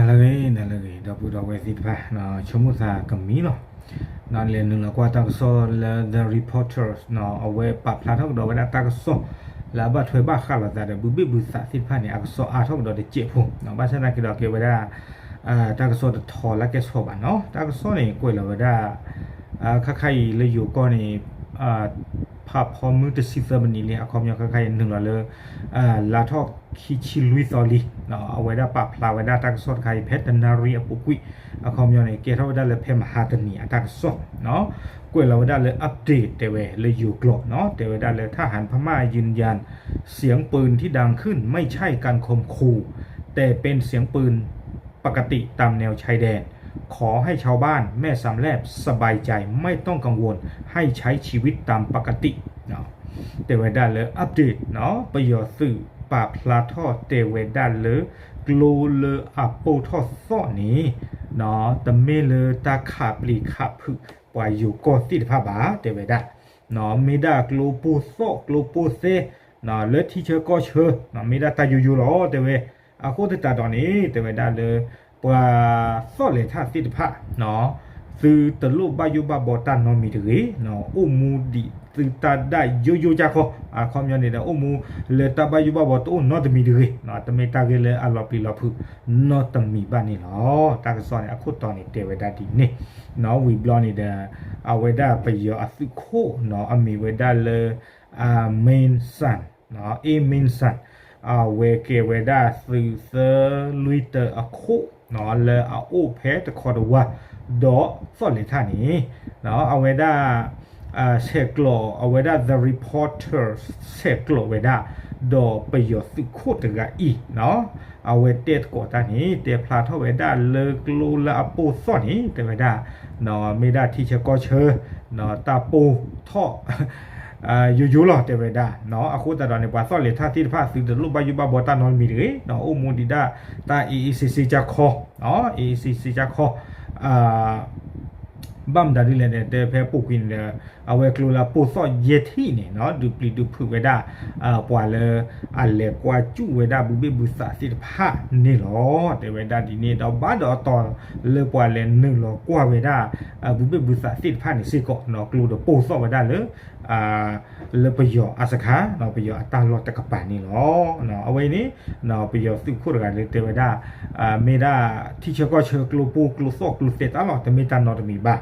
နၤလၢအဂ့ၤ နၤလၢအဂ့ၤ ဒီပုၢ်ဒီဝဲၢ်သ့ၣ်တဖၣ် ဆိကမိၣ်သးကမံၤလီၤ. နလဲၤနုာ်လီၤကွၢ်တၢ်ကစီၣ်လၢ The Reporters အဝဲပာ်ဖျါထီၣ်ကဒီးဝဲဒၣ်တၢ်ကစီၣ် လၢအဘၣ်ထွဲဘၣ်ဃးလိာ်သးဒီး ဘုဘ့ၣ်ဘုသးသ့ၣ်တဖၣ်န့ၣ် အကစီၣ်အါထီၣ်ကဒီးတစဲးဖိ ဘၣ်ဆၣ်သနာ်က့ဒီးကဲဝဲဒၣ် တၢ်ကစီၣ်တထီလၢကဲဆီဘၣ်နီၤ. တၢ်ကစီၣ်န့ၣ် ကွဲးလီၤဝဲဒၣ် ခါခါအံၤလၢယိၤကီၢ်န့ၣ် ဖးဖီမုၢ်တဆံသၢမံးနံးလံ အခီပညီခါခါအံၤနုာ်လီၤလၢ လါထီၣ်ခံဆံလွံၢ်သီလံ. အဝဲဒၣ်ပာ်ဖျါဝဲဒၣ်တၢ်ကစီၣ်တခါအံၤ ဖဲတနၣ်ရံၣ်အပူၤကွံာ် အခီပညီန့ၣ် ကဲထီၣ်ဝဲဒၣ်လၢဖဲမဟါတနံၤအတၢ်ကစီၣ် ကွဲးလီၤဝဲဒၣ်လၢ update တဲဝဲလၢယိၤကျိာ်နီၤ တဲဝဲဒၣ်လၢ ทหารพม่ายืนยัน เสียงปืนที่ดังขึ้นไม่ใช่การข่มขู่ แต่เป็นเสียงปืนปกติตามแนวชายแดน ขอให้ชาวบ้านแม่สามแลบสบายใจ ไม่ต้องกังวล ให้ใช้ชีวิตตามปกติ တဲဝဲဒၣ်လၢ update နီၤ ပယီၤသုးပာ်ဖျါထီၣ်တဲဝဲဒၣ်လၢ ကျိလၢအပိၢ်ထီၣ်သီၣ်န့ၣ် တမ့ၢ်လၢတၢ်ခးပျံၤခးဖုးပှၤယိၤကီၢ်သ့ၣ်တဖၣ်ဘၣ် တဲဝဲဒၣ် မ့ၢ်ဒၣ်ကျိပိၢ်သီၣ်ကျိပိၢ်သဲ လၢထံဆၢကီၢ်ဆၢ မ့ၢ်ဒၣ်တၢ်ယိယိလီၤ တဲဝဲ အဃိသတးဒီးန့ၣ် တဲဝဲဒၣ်လၢ ပှၤသီၣ်လဲၤထၣ်သ့ၣ်တဖၣ် သုတလိၣ်ဘၣ်ယိၣ်ဘၣ်ဘီတၢ်နီတမံၤတဂ့ၤ, အိၣ်မူဒံးသုတၢ်ဒၣ်ယိယိကၢ်ခီ, အခီပညီန့ၣ်ဒီး အိၣ်မူလၢတၢ်ဘၣ်ယိၣ်ဘၣ်ဘီတအိၣ်နီတမံၤတဂ့ၤ, တမ့ၢ်တၢ်ဂ့ၢ်လၢအလီၤပျံၤလီၤဖုးနီတမံၤဘၣ်န့ၣ်လီၤ. တၢ်ကစီၣ်န့ၣ် အခိၣ်တီန့ၣ်တဲဝဲဒၣ်ဒ်န့ၣ်, ဝံၤဘျီန့ၣ်ဒီး အဝဲဒၣ်ပယီၤအသုးခိၣ်နီၤ အမံၤဝဲဒၣ်လၢ Mason, A Mason, အဝဲကဲဝဲဒၣ်သုးသၢလွံၢ်တၢအခိၣ်နီၤ လၢအအိၣ်ဖဲတခီတဝါ ဒီးသီၣ်လဲၤထၣ်န့ၣ် အဝဲဒၣ် ဆဲးကျိး အဝဲဒၣ် The Reporter ဆဲးကျိးဝဲဒၣ် ဒီးပယီၤသုးခိၣ်တဂၤအံၤနီၤ အဝဲတဲသကိးတၢ်န့ၣ် တဲဖျါထီၣ်ဝဲဒၣ်လၢကျိလၢအပိၢ်သီၣ်န့ၣ် တဲဝဲဒၣ် မ့ၢ်ဒၣ်ထံဆၢကီၢ်ဆၢ တၢ်ပိၢ်ထီၣ် ယိယိလီၤ တဲဝဲဒၣ်. အဃိသတးဒီးန့ၣ် ပှၤသီၣ်လဲၤထၣ်သ့ၣ်တဖၣ် သုတလိၣ်ဘၣ်ယိၣ်ဘၣ်ဘီတၢ်နီတမံၤတဂ့ၤ, အိၣ်မူဒံးဒၣ်တၢ်အ့ၣ်အ့ၣ်စ့စ့ကၢ်ခီ, အ့ၣ်အ့ၣ်စ့စ့ကၢ်ခီ ဘၣ်မတၤဒ်လဲၣ်န့ၣ် တဲဖဲပူၤကွံာ်န့ၣ်ဒီး အဝဲကျိလၢအပိၢ်သီၣ်ယဲၢ်ထံၣ်န့ၣ်နီၤ ဒုးပျံၤဒုးဖုးဝဲဒၣ် ပှၤလၢအလဲၤကွၢ်စူၣ်ဝဲဒၣ်ဘုဘ့ၣ်ဘုသးသ့ၣ်တဖၣ်န့ၣ်လီၤ. တဲဝဲဒၣ်ဒ်န့ၣ်ဒီး ဘၣ်ဒီးအတီၤလၢပှၤလဲၤနုာ်လီၤကွၢ်ဝဲဒၣ် ဘုဘ့ၣ်ဘုသးသ့ၣ်တဖၣ်န့ၣ်စ့ၢ်ကီးနီၤ ကျိဒီးပိၢ်သီၣ်ဝဲဒၣ်လၢ လၢပယီၤအစခါနီၤ ပယီၤအတၢ်လီၢ်တကပၤန့ၣ်လီၤ. အဝဲအံၤန့ၣ် ပယီၤသုးခိၣ်တဂၤလၢတဲဝဲဒၣ် မ့ၢ်ဒၣ်ထံဆၢကီၢ်ဆၢကျိပိၢ်ကျိသီၣ်ကျိသဲတၢ်လီၤ တမ့ၢ်တၢ်နီတမံၤဘၣ်.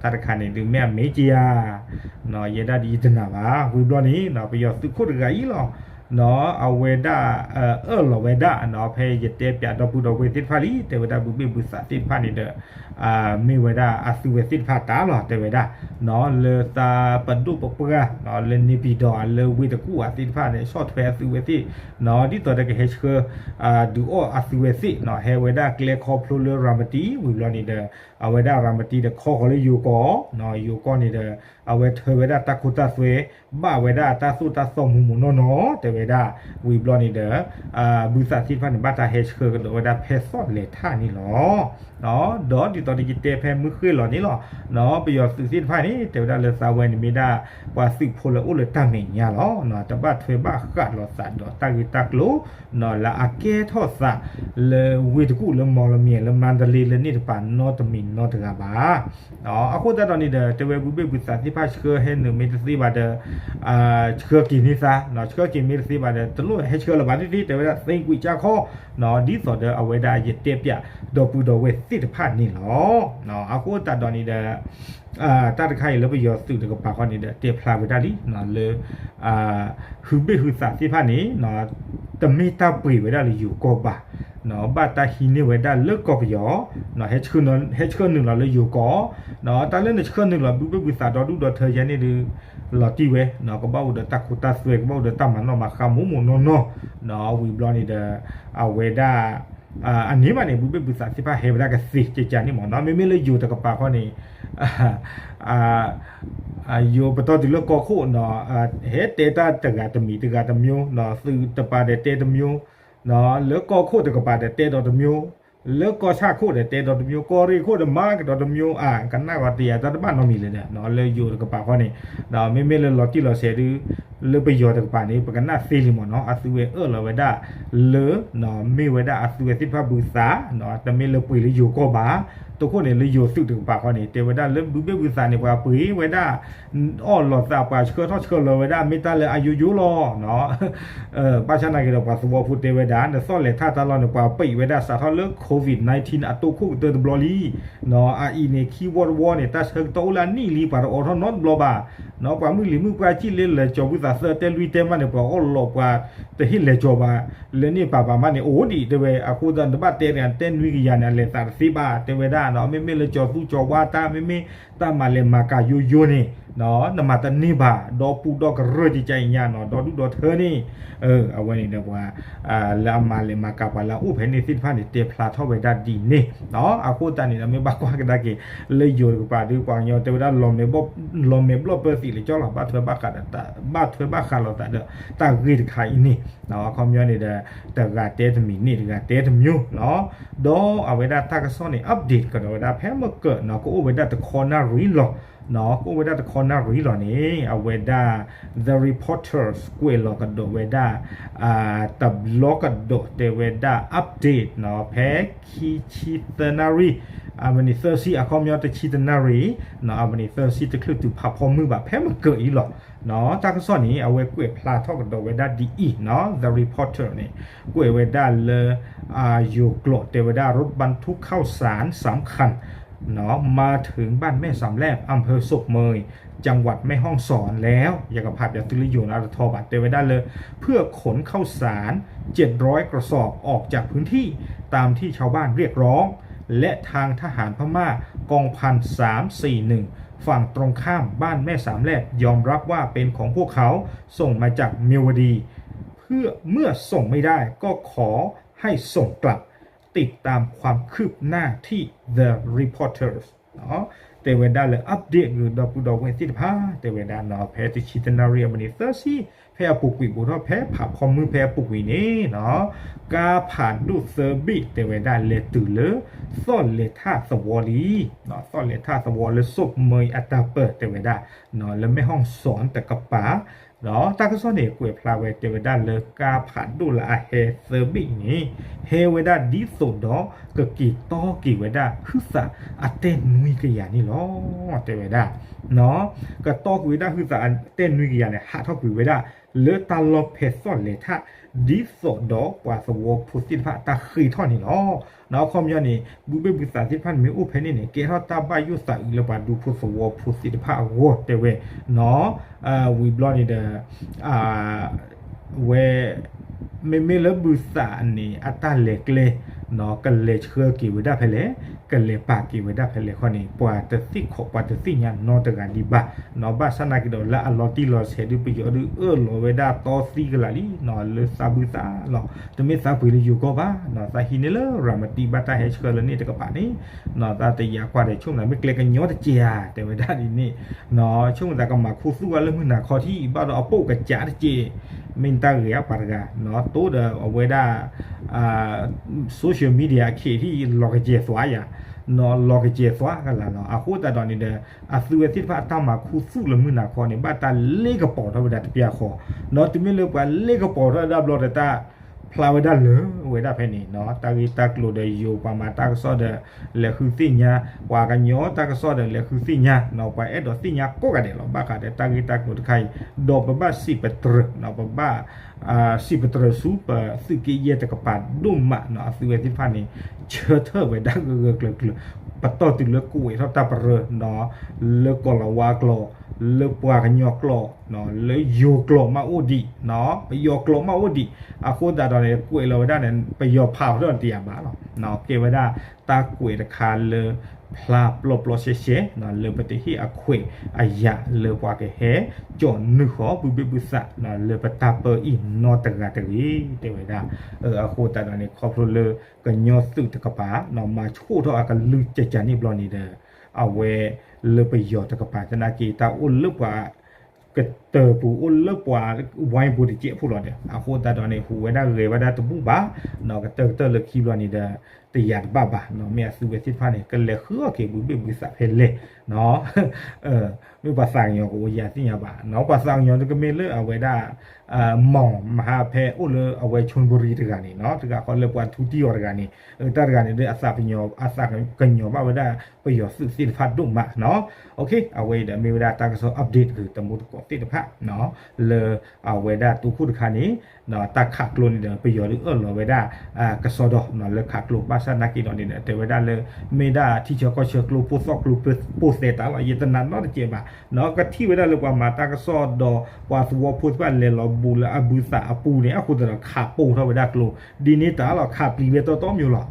တၢ်တခါန့ၣ် ဒုးမ့ၢ်အမ့ၢ်ကယၤ ယဲဒၣ်ဒ်ယတနာ်ဘၣ်. ဝံၤဘျီန့ၣ် ပယီၤသုးခိၣ်တဂၤအံၤလီၤ အဝဲဒၣ် အၢၣ်လီၤဝဲဒၣ်နီၤ ဖဲယတဲပၠးဒီပုၢ်ဒီဝဲၢ်သ့ၣ်တဖၣ်လံ တဲဝဲဒၣ်ဘုဘ့ၣ်ဘုသးသ့ၣ်တဖၣ်န့ၣ်ဒီး မ့ၢ်ဝဲဒၣ်အသုးဝဲသ့ၣ်တဖၣ်တၢ်လီၤ တဲဝဲဒၣ် လၢသးပဒိၣ်ပပှၢ် လၢန့ၣ်ပံၤဒီး လၢဝ့ၢ်တကူၣ်အသ့ၣ်တဖၣ်န့ၣ် ဆီၣ်ထွဲအသုးဝဲသ့ၣ် ဒ်သိးဒီးကဟဲဆှၢ ဒုးအီၣ်အသုးဝဲသ့ၣ် ဟဲဝဲဒၣ်ကျဲခီဖျိလၢရၤမတံ ဝံၤဘျီန့ၣ်ဒီး အဝဲဒၣ်ရၤမတံဒီးခီဃီၤလၢယိၤကီၢ် ယိၤကီၢ်န့ၣ်ဒီး အဝဲထၢဝဲဒၣ်တၢ်ခိတၢ်သွဲ ဘၣ်ဝဲဒၣ်တၢ်သိၣ်တၢ်သီမူးမူးနီၢ်နီၢ် တဲဝဲဒၣ် ဝံၤဘျီန့ၣ်ဒီး ဘုသးသ့ၣ်တဖၣ်န့ၣ် ဘၣ်တၢ်ဟဲဆှၢကဒီးဝဲဒၣ်ဖဲသီၣ်လဲၤထၣ်န့ၣ်လီၤ. ဒီးဒ်သိးဒီးယတဲဖဲမုၢ်ဃ့ၢ်လီၤန့ၣ်လီၤ. ပယီၤသုးသ့ၣ်တဖၣ်န့ၣ် တဲဝဲဒၣ်လၢသးဝဲန့ၣ်မ့ၢ်ဒၣ် ပှၤသုးဖိလၢအိၣ်လၢတၢ်မဲာ်ညါလီၤ. တဘၣ်ထွဲဘၣ်ဃးလိာ်သးဒီးတၢ်ဂ့ၢ်တၢ်ကျိၤ လၢအကဲထီၣ်သးလၢဝ့ၢ်တကူၣ်လၢမီၢ်လမၠဲၤလၢမါတလ့လၢန့ၣ်တပၤနီတမံၤနီတဂၤဘၣ်. အဃိသတးဒီးန့ၣ်ဒီး တဲဝဲဘုဘ့ၣ်ဘုသးသ့ၣ်တဖၣ်ဆှၢဟဲနုာ်မ့ၢ်တသ့ဘၣ်ဒီး ဆှၢက့ၤန့ၢ်သး ဆှၢက့ၤမ့ၢ်တသ့ဘၣ်ဒီး တလိၣ်ဟဲဆှၢလၢၤဘၣ်သ့ၣ်သ့ၣ် တဲဝဲဒၣ်သ့ကွံာ်ကၢ်ခီ ဒ်သိးဒီးအဝဲဒၣ်ယတဲပၠး ဒီပုၢ်ဒီဝဲၢ်သ့ၣ်တဖၣ်န့ၣ်လီၤ. အဃိသတးဒီးန့ၣ်ဒီး တၢ်တခါအံၤလၢပယီၤသုးတကပၤဃီန့ၣ်ဒီး တဲဖျါဝဲဒၣ်လံ လၢ ဟုဘ့ၣ်ဟုသးသ့ၣ်တဖၣ်န့ၣ် တမ့ၢ်တၢ်ပှ့ၤဝဲဒၣ်လၢယိၤကီၢ်ဘၣ်, ဘၣ်တၢ်ဟံးန့ၢ်ဝဲဒၣ်လၢကီၢ်ပယီၤ ဟဲဆှၢနုာ်လီၤလၢယိၤကီၢ်, တၢ်လၢနဆှၢနုာ်လီၤဘုဘ့ၣ်ဘုသးဒီဒူၣ်ဒီထၢယဲန့ၣ်ဒီး လီၤတံၢ်ဝဲ ကဘၣ်အိၣ်ဒီးတၢ်ခိတၢ်သွဲ ကဘၣ်အိၣ်ဒီးတၢ်မၤနီၣ်မၤဃါမူးမူးနီၢ်နီၢ်, ဝံၤဘျီန့ၣ်ဒီး အဝဲဒၣ် အန့ၣ်ဘၣ်န့ၣ် ဘုဘ့ၣ်ဘုသးသ့ၣ်တဖၣ်ဟဲဝဲဒၣ်ကသ့ကကန့ၣ်မ့ၢ်နီၤ, မ့မ့ၢ်လၢယိၤတကပၤဃီန့ၣ် ယိၤပတီၢ်တုၤလၢကီၢ်ခိၣ်နီၤ ဟဲတဲတၢ်တဂၤတမံၤတဂၤတမျိုး, သုးတပၤဒီးတဲတမျိုး, လၢကီၢ်ခိၣ်တကပၤဒီးတဲဒီးတမျိုး, လၢကီၢ်ဆၣ်ခိၣ်ဒီးတဲဒီးတမျိုး, ကီၢ်ရ့ၣ်ခိၣ်ဒီးမၤကဒီးတမျိုး, အကနၣ်ဂီၤတယာ်တၢ်တဘၣ်နီတမံၤလၢၤဒီး လၢယိၤတကပၤဃီန့ၣ်, ဒီးမ့မ့ၢ်လၢလီၤတံၢ်လီၤဆဲးဒုး, လၢပယီၤတကပၤန့ၣ် ပကနၣ်သ့လံမ့ၢ်နီၤ, အသုဝဲအၢၣ်လီၤဝဲဒၣ်လၢ မ့ၢ်ဝဲဒၣ်အသုဝဲသ့ၣ်တဖၣ်ဘုသး, တမ့ၢ်လၢပှ့ၤလၢယိၤကီၢ်ဘၣ်, တခိၣ်န့ၣ်လၢယိၤသုးတကပၤဃီန့ၣ် တဲဝဲဒၣ်လၢဘုဘ့ၣ်ဘုသးန့ၣ် ပှၤပှ့ၤဝဲဒၣ် အီၣ်လိာ်သးပှၤဆှၢထီၣ်ဆှၢလီၤဝဲဒၣ် မ့ၢ်တၢ်လၢအယိယိလီၤ. ဘၣ်ဆၣ်နာ်က့ဒီးပှၤသဝီဖိတဲဝဲဒၣ် နသီၣ်လဲၤထၣ်တၢ်လီၢ်န့ၣ် ပှၤပံးဝဲဒၣ်စးထီၣ်လၢ COVID nineteen အတိခိၣ်ကတၢၢ်တဘျီလံ. အအံၤန့ၣ် ခံဝီတဝီန့ၣ် တၢ်ဆၢကတီၢ်အိၣ်လၢအနံၣ်လံ ပှၤတအိးထီၣ်နီတဘျီဘၣ်. ပှၤမုၢ်လံၤမုၢ်ပှၢ်စံၣ်လၢလဲၤကၠီၤဘုသးသၢတဲလွံၢ်တဲမးန့ၣ် ပှၤအီၣ်လီၤပှၤတဟ့ၣ်လဲၤကၠီၤဘၣ်, လၢန့ၣ်ပာ်ပာ်မးန့ၣ် အိၣ်ဒံးတဲဝဲ, အဃိသတးနတဘၣ်တဲတဂၤ တဲနွံကယၤန့ၣ် အလဲၤသးတသ့ဘၣ် တဲဝဲဒၣ်, မ့မ့ၢ်လၢကၠီၤသူကၠီၤဝါတၢ် မ့မ့ၢ်တၢ်မၤလဲၤမၤကၤယိယိန့ၣ် နမၤတန့ၢ်ဘၣ်, ဒီပုၢ်ဒီကရၢၢ်ကကါအံၤညါနီၤ ဒီဒူၣ်ဒီထၢန့ၣ်, အဝဲန့ၣ်ဒီးပှၤ လၢအမၤလဲၤမၤကၤပှၤလၢအအိၣ်ဖဲန့ၣ်သ့ၣ်တဖၣ်န့ၣ် တဲဖျါထီၣ်ဝဲဒၣ်ဒ်န့ၣ်, အဃိသတးန့ၣ်ဒီး မ့ၢ်ဘၣ်ကွၢ်ကဒါက့ၤ လၢယိၤတကပၤဒီး ပှၤကညီတဲဝဲဒၣ် လီၤမဲာ်ဘျီၣ်ပၢသံးလၢကၠီလီၤ, ဘၣ်ထွဲဘၣ်ဃးဒီး ဘၣ်ထွဲဘၣ်ဃးလိာ်သးဒီး တၢ်ဂ့ၢ်တခါအံၤန့ၣ်, အခီပညီန့ၣ်ဒီး တဂၤတဲတမံၤန့ၣ် တဂၤတဲတမျိုးလီၤ. ဒီးအဝဲဒၣ်တၢ်ကစီၣ်န့ၣ် update ကဒီးဝဲဒၣ်ဖဲမ့ၢ်ကၢးနီၤ ကအိၣ်ဝဲဒၣ်တခီနၣ်ရံၣ်လီၤ, ကအိၣ်ဝဲဒၣ်တခီနၣ်ရံၣ်လီၤန့ၣ် အဝဲဒၣ် The Reporters ကွဲးလီၤကဒီးဝဲဒၣ် တဘျီကဒီးတဲဝဲဒၣ် update နီၤ ဖဲခံဆံသၢနၣ်ရံၣ်, အမနံၤသၢဆံ အခီပညီတဆံတနၣ်ရံၣ်, အမနံၤသၢဆံ တချုးတုၤဖးဖီမုၢ်ဘၣ် ဖဲမ့ၢ်ကၢးအံၤလီၤ. တၢ်ကစီၣ်န့ၣ် အဝဲကွဲးဖျါထီၣ်ကဒီးဝဲဒၣ်ဒ်အံၤနီၤ The Reporter န့ၣ် ကွဲးဝဲဒၣ်လၢ ယိၤကျိာ်တဲဝဲဒၣ် รถบรรทุกข้าวสารสามคัน มาถึงบ้านแม่สามแลบ อำเภอศพเมย จังหวัดแม่ฮ่องสอนแล้ว ယကဖးပၠးသုလၢယိၤနီၤတထီဘၣ် တဲဝဲဒၣ်လၢ เพื่อขนข้าวสาร เจ็ดร้อยกระสอบ ออกจากพื้นที่ ตามที่ชาวบ้านเรียกร้อง และทางทหารพม่ากองพันสามสี่หนึ่ง ฝั่งตรงข้ามบ้านแม่สามแลบ ยอมรับว่าเป็นของพวกเขา ส่งมาจากเมียวดี เพื่อเมื่อส่งไม่ได้ก็ขอให้ส่งกลับ ติดตามความคืบหน้าที่ The Reporters တဲဝဲဒၣ်လၢ update ဂ့ၤဒီပုၢ်ဒီဝဲၢ်သ့ၣ်တဖၣ် တဲဝဲဒၣ်နီၤ ဖဲတဆံတနၣ်ရံၣ်အမနံၤသၢဆံ ဖဲအပူၤကွံာ်ဘူးထီၣ်ဖဲဖးဖီမုၢ်ဖဲအပူၤကွံာ်န့ၣ်နီၤ ကါဖးဒိၣ်သၢဘ့ၣ် တဲဝဲဒၣ်လဲၤတုၤလၢ သီၣ်လဲၤထၣ်သဝီလံ, သီၣ်လဲၤထၣ်သဝီလၢ ศพเมย အတၢ်ပၢၢ် တဲဝဲဒၣ် လၢ แม่ฮ่องสอน တကပၤ ဒီးတၢ်ကစီၣ်န့ၣ် ကွဲးဖျါဝဲ တဲဝဲဒၣ်လၢကါဖးဒိၣ်လၢအဟဲသၢဘ့ၣ်န့ၣ် ဟဲဝဲဒၣ်ဒ်သိးဒီး ကက့ၤတီက့ၤဝဲဒၣ်ဟုသးအတဲနွံကယၤန့ၣ်လီၤ. တဲဝဲဒၣ် ကတီက့ၤဝဲဒၣ်ဟုသးအတဲနွံကယၤန့ၣ် ဟးထီၣ်ကွံာ်ဝဲဒၣ် လၢတၢ်လီၢ်ဖဲသီၣ်လဲၤထၣ် ဒ်သိးဒီးပှၤသဝီဖိသ့ၣ်တဖၣ်တၢ်ဃ့ထီၣ်န့ၣ်လီၤ. အခီပညီန့ၣ် ဘုဘ့ၣ်ဘုသးသ့ၣ်တဖၣ်န့ၣ်မ့ၢ်အိၣ်ဖဲန့ၣ်န့ၣ် ကဲထီၣ်တၢ်ဘၣ်ယိၣ်သးအုးလၢပှၤဒူဖိသဝီဖိသ့ၣ်တဖၣ်အဂီၢ် တဲဝဲနီၤ ဝံၤဘျီန့ၣ်ဒီး ဝဲ မ့မ့ၢ်လၢဘုသးန့ၣ် အတၢ်လဲၤကျဲ ကလဲၤဆှၢက့ၤဝဲဒၣ်ဖဲလဲၣ်, ကလဲၤပာ်က့ၤဝဲဒၣ်ဖဲလဲၣ်ခီန့ၣ် ပှၤတသ့ၣ်ခိး ပှၤတသ့ၣ်ညါနီတဂၤဒံးဘၣ်. ဘၣ်ဆၣ်နာ်က့ဒီး လၢအလီၤတံၢ်လီၤဆဲးဒုး ပယီၤဒုးအၢၣ်လီၤဝဲဒၣ်တီသံကလာ်လံနီၤ လၢသးဘုသးလီၤ. တမ့ၢ်သးပှ့ၤလၢယိၤကီၢ်ဘၣ်နီၤ သးဟံးန့ၢ်လၢရၤမတံဘၣ်တၢ်ဟဲဆှၢလၢန့ၣ်တကပၤန့ၣ် သးတယာ်ကွၢ်ဒီး ဆိကမိၣ်သးမ့ၢ်ကျဲကညီတက့ၢ်ဧါ တဲဝဲဒၣ်ဒ်န့ၣ် ဆိကမိၣ်သးကမၤခူသူၣ်ဝဲလၢမုၢ်နၤခီထံၣ် ဘၣ်ဒီးအပိာ်ကစးတက့ၢ် မ့ၢ်တၢ်ဂ့ၤအပှၤတဂၤ တိဒီးအဝဲဒၣ် social media အခ့ထံၣ် လီၤကစဲၤသွါယၤ လီၤကစဲၤသွါကလာ်လီၤ. အဃိသတးဒီးန့ၣ်ဒီး အသုဝဲသ့ၣ်တဖၣ်အတၢ်မၤခူသူၣ်လၢမုၢ်နၤခီန့ၣ် ဘၣ်တၢ်လ့ကပီၤထီၣ်ဝဲဒၣ်တပျၢ်ဃီ ဒီးတုၤမ့ၢ်လၢပှၤလ့ကပီၤထီၣ်ဝဲဒၣ်ဘျီဒီးတၢ် ဖျါဝဲဒၣ်လၢဝဲဒၣ်ဖဲန့ၣ်နီၤ တၢ်ဂ့ၢ်တၢ်ကျိၤဒီးယိၤပှၤမၤတၢ်ကစီၣ်ဒီး လဲၤဃုသ့ၣ်ညါ ပှၤကညီတၢ်ကစီၣ်ဒီးလဲၤဃုသ့ၣ်ညါနီၤ ပှၤအဲၣ်ဒိးသ့ၣ်ညါကိးဂၤဒဲးလီၤ ဘၣ်ဃးဒီးတၢ်ဂ့ၢ်တၢ်ကျိၤတခါအံၤ ဒီးပဘၣ်စံးပတြၢၤနီၤ ပဘၣ် စံးပတြၢၤဆူပသုးက့ယဲၢ်တကပၤဒိၣ်မးနီၤ အသုဝဲသ့ၣ်တဖၣ်န့ၣ် ဆၢထၢၣ်ဝဲဒၣ်ဂၢၢ်ဂၢၢ်ကျၢၤကျၢၤ ပတီၢ်တုၤလၢကွဲးထီၣ်တၢ်ပရၢနီၤ လၢကီၢ်လီၤဝါကျိာ် လၢပှၤကညီကျိာ် လၢယိၤကျိာ်မးအိၣ်ဒံး ပယီၤကျိာ်မးအိၣ်ဒံး အဃိသတးဒီးန့ၣ် ကွဲးလီၤဝဲဒၣ်န့ၣ် ပယီၤဖးထီၣ်တယၤဘၣ်လီၤ ကဲဝဲဒၣ် တၢ်ကွဲးတခါလၢ ဖျါပျီပျီရှဲရှဲ လၢပတဟ့ၣ်အခွဲးအယာ်လၢပှၤကဟဲ ကၠီၣ်နုာ်ဃီၤဘုဘ့ၣ်ဘုသး လၢပတၢ်ပၢအံၤနီတဂၤတဂ့ၤ တဲဝဲဒၣ် အဃိသတးဒီးန့ၣ် ခီဖျိလၢကညီသုးတကပၤ မၤဆိၣ်ထီၣ်အကလုၢ်ကကန့ၣ်ဘျီန့ၣ်ဒီး အဝဲလၢပယီၤတကပၤသနာ်က့ တၢ်အိၣ်လၢပှၤ ကတၢၢ်ပူၤအိၣ်လၢပှၤဝဲပူၤတစဲးဖိလီၤဒီး အဃိသတးဒီးန့ၣ် ဟူးဝဲဒၣ်ဂဲၤဝဲဒၣ်တဘူၣ်ဘၣ် ကတၢၢ်ကတၢၢ်လၢခံဘျီန့ၣ်ဒီး တယာ်တဘၣ်ဘၣ်နီၤ, မ့ၢ်အသုဝဲသ့ၣ်တဖၣ်န့ၣ် ကလဲၤဃုအီၣ်က့ၤဘုဘ့ၣ်ဘုသးဖဲလဲၣ်နီၤ, မ့ၢ်ပှၤသးကညီၤကအိၣ်ယၤသ့ၣ်ညါဘၣ်နီၤ, ပှၤသးကညီၤတကမ့ၢ်လၢအဝဲဒၣ် မီၢ်မဟါဖဲအိၣ်လၢအဝဲ ခၠူၣ်ဘူရံၤ တဂၤန့ၣ်နီၤ, တဂၤဃီလၢပှၤထူတံၢ်အီၤတဂၤန့ၣ်, တၢ်တဂၤန့ၣ်ဒီး အသးကညီၤဘၣ်ဝဲဒၣ်ပယီၤသုးသ့ၣ်တဖၣ်ဒိၣ်မးနီၤ. အဝဲအံၤဒီးမ့ၢ်ဝဲဒၣ်တၢ်ကစီၣ် update တမူတကိးသ့ၣ်တဖၣ် လၢအဝဲဒၣ်တိခိၣ်တခါန့ၣ် တၢ်ခးကျိန့ၣ်ဒီး ပယီၤဒုးအၢၣ်လီၤဝဲဒၣ် ကစီဒီလၢခးကျိ ဘၣ်ဆၣ်သနာ်က့ဒီးန့ၣ်ဒီး တဲဝဲဒၣ်လၢ မ့ၢ်ဒၣ်ထံဆၢကီၢ်ဆၢကျိ ပိၢ်သီၣ်ကျိ ပိၢ်သဲတၢ်လီၤ, ယတနာ်နီတစဲးဘၣ်နီၤ, ကထံၣ်ဝဲဒၣ်လၢပှၤမၤတၢ်ကစီၣ်ဒီး ပှၤသဝီဖိသ့ၣ်တဖၣ်လဲၤလီၤဘူးလၢအဘုသးအပူၤန့ၣ် အဃိသတးဒီး ခးပိၢ်ထီၣ်ဝဲဒၣ်ကျိ ဒ်န့ၣ်တၢ်လီၤ, ခးပျံၤဝဲတီတီမံၤလီၤ.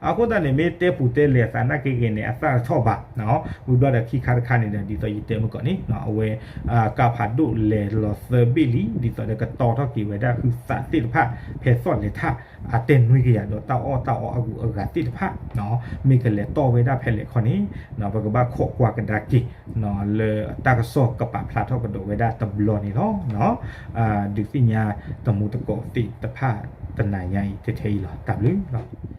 အဃိသတးန့ၣ် မ့ၢ်တဲပူၤတဲလဲၤသးနာ်က့ဂ့ၤန့ၣ် အသၣ်တထီၣ်ဘၣ်နီၤ, ဝံၤဘျီဒီးခံခါတခါန့ၣ်ဒီး ဒ်သိးယတဲမုၢ်ကီးန့ၣ် အဝဲ ကးဖးဒိၣ်လဲၤလီၤသၢဘ့ၣ်လံ, ဒ်သိးဒီးကတီထီၣ်က့ၤဝဲဒၣ်ဟုသးသ့ၣ်တဖၣ် ဖဲသီၣ်လဲၤထၣ် အတဲနွံကယၤဒီးတၢ်အီၣ်တၢ်အီအဂုၤအဂၤသ့ၣ်တဖၣ် မ့ၢ်ကလဲၤတီၢ်ဝဲဒၣ်ဖဲလဲၣ်ခီန့ၣ် ပကဘၣ်ခိးကွၢ်ကဒါက့ၤ လၢတၢ်ကစီၣ်ကပာ်ဖျါထီၣ်ကဒီးဝဲဒၣ်တဘျီန့ၣ်လီၤ. ဒုးသ့ၣ်ညါတမူတကိးသ့ၣ်တဖၣ်တနၤညါအံၤ ထဲထဲအံၤလီၤ. တၢ်ဘျုးလီၤ.